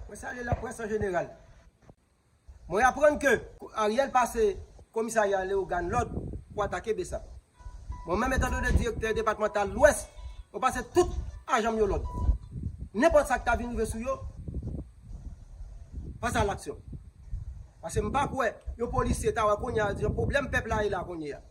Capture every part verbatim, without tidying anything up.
Mwen salye laprès an jeneral. Mwen aprann ke Ariel pase komisarya Leyogàn lòd pou atake Besap. Mwen menm, etan done direktè depatmantal Lwès, mwen pase tout ajan m yo lòd. Nenpòt sa k ta vin rive sou yo, pase a laksyon. Paske m pa kwè yon polisye ta wè kounye a, di yon pwoblèm pèp la ye la kounye a.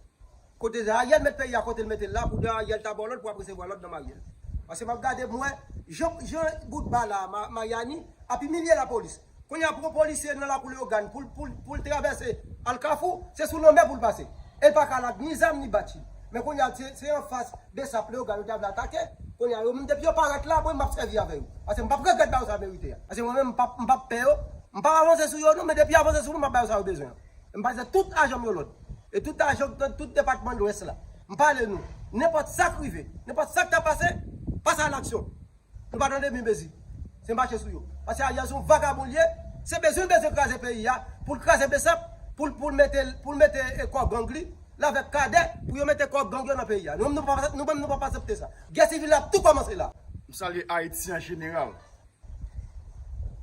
Kote Ariel met peyi a kote l mete l la, pou de Ariel ta ba w lòd pou ap resevwa lòd nan Ariel. Paske m ap gade, m wè jan, jan bout ba la, Ma- Mariani ap imilye lapolis. Kounye a, pou yon polisye nan lakou Leyogàn, pou l- pou l- pou l travèse al Kafou, se sou lanmè pou l pase. E l pa ka lage ni zam ni batchi. Men kounye a, se se anfas Besap Leyogàn yo ta vle atake. Kounye a, yo menm depi yo parèt la, mwen m ap sèvi avè yo. Paske m p ap regrèt ba yo sa yo merite a. Paske mwen menm m p ap m p ap pè yo. M p ap avanse sou yo non, men depi yo avanse sou nou, m ap ba yo sa yo bezwen an. M pase tout ajan m yo lòd. E tout ajan, tout depatman Lwès la. M pale nou. Nenpòt sa k rive, nenpòt sa k ta pase, pase a laksyon. Nou pa tande mi mezi. Se mache sou yo. Paske Ariel se yon vagabon l ye. Se bezwen l bezwen kraze peyi a. Pou l kraze Besap, pou l pou l mete pou l mete kò gang li la avèk Kadè, pou yo mete kò gang yo nan peyi a. Nou menm nou pa nou menm nou pa aksepte sa. Gè sivil la ap tou kòmanse la. M salye Ayiti an jeneral.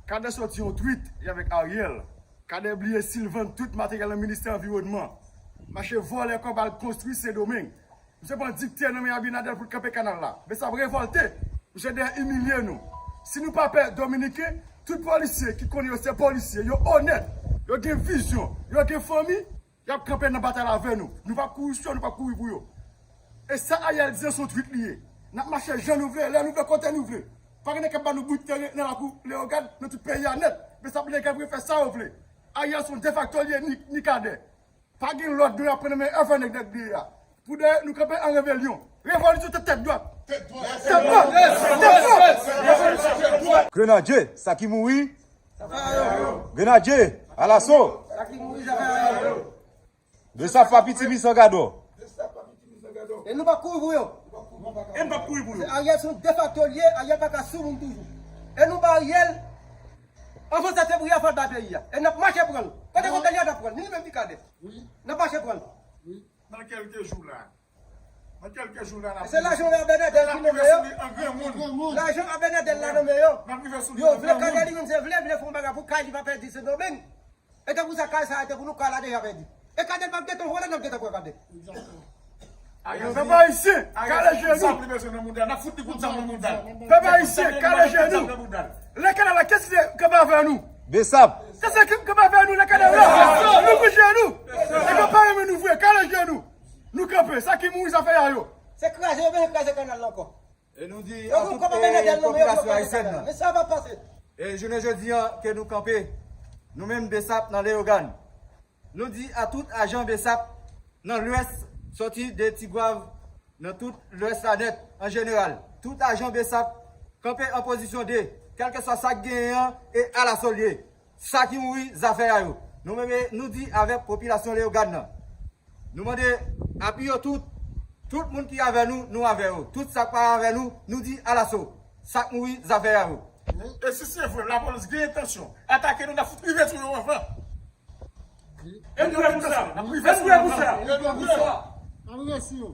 Kadè soti yon twit li avèk Ariel. Kadè bliye si l vann tout materyèl nan ministè anviwònman. Mache vòlè kòb al konstwi Sendomeng. Misye pran dikte nan men Abinader pou l kanpe kanal la. Besap revòlte. Misye dèyè imilye nou. Si nou pa pè Dominiken, tout polisye ki konnen yo se polisye, yo onèt, yo gen vizyon, yo gen fanmi, y ap kanpe nan batay la avè nou. Nou p ap kouri sou yo, nou p ap kouri pou yo. E sa Ariel di an se yon twit li ye. N ap mache jan nou vle, lè nou vle, kote nou vle. Pa gen nèg k ap ba nou bout teren nan lakou Leyogàn, nan tout peyi a nèt. Besap Leyogàn pou yo fè sa yo vle. Ariel se yon defakto li ye, ni, ni Kadè. Pa gen lòd nou ap pran nan men èvè nèg nèg li ye a. Pou de nou kanpe an rebelyon. Revolisyon tèt tèt dwat. Tèt dwat. Tèt dwat. Tèt dwat. Grenadye, sa ki mouri. Grenadye, alaso. Sa ki mouri, zafè a yo. Besap pa piti misan gadò. E nou pa kouvri yo. E n pa kouvri pou yo. Ariel se yon defakto li ye, Ariel pa ka sou moun toujou. E nou ba Ariel, anvan sèt fevriye a fò l bay peyi a. E n ap mache pran l. Kote kote li a n ap pran l. Ni menm ni Kadè. N ap mache pran l. Nan kèlke jou la. Nan kèlke jou la, n ap. E se lajan Abinader ki nan men yo. Lajan Abinader la nan men yo. Yo vle Kadè li menm se vle, vle fè yon bagay pou kay li pa pèdi Sendomeng. E te pou sa kay sa a te pou nou, kay la deja pèdi. E Kadè l p ap gentan vole, n ap gentan pran Kadè. Pèp ayisyen, kale jenou. Pèp ayisyen, kale jenou. Lè kanal la, kiyès ki te kanpe avè nou? Besap. Kiyès ki kanpe avè nou lè kanal la? Nou pou jenou. E yo pa renmen nou vre, kale jenou. Nou kanpe, sa ki mouri zafè a yo. Se kraze yo bezwen kraze kanal la ankò. E nou di a tout popilasyon ayisyèn nan. Men sa va pase. E jounen jodi an ke nou kanpe, nou menm Besap nan Leyogàn. Nou di a tout ajan Besap nan Lwès, sòti de Tigwav, nan tout Lwès la nèt an jeneral. Tout ajan Besap kanpe an pozisyon de, kèlkeswa sa k genyen an, e alaso l ye. Sa ki mouri, zafè a yo. Nou menm, nou di avèk popilasyon Leyogàn nan. Nou mande api yo tout. Tout moun ki avè nou, nou avè yo. Tout sa k pa avè nou, nou di alaso. Sa k mouri, zafè a yo. E si se vre, lapolis gen entansyon atake nou, n ap fout rive sou yo anvan. E nou prè pou sa. N ap rive sou yo anvan. E nou prè pou sa. N ap rive sou yo.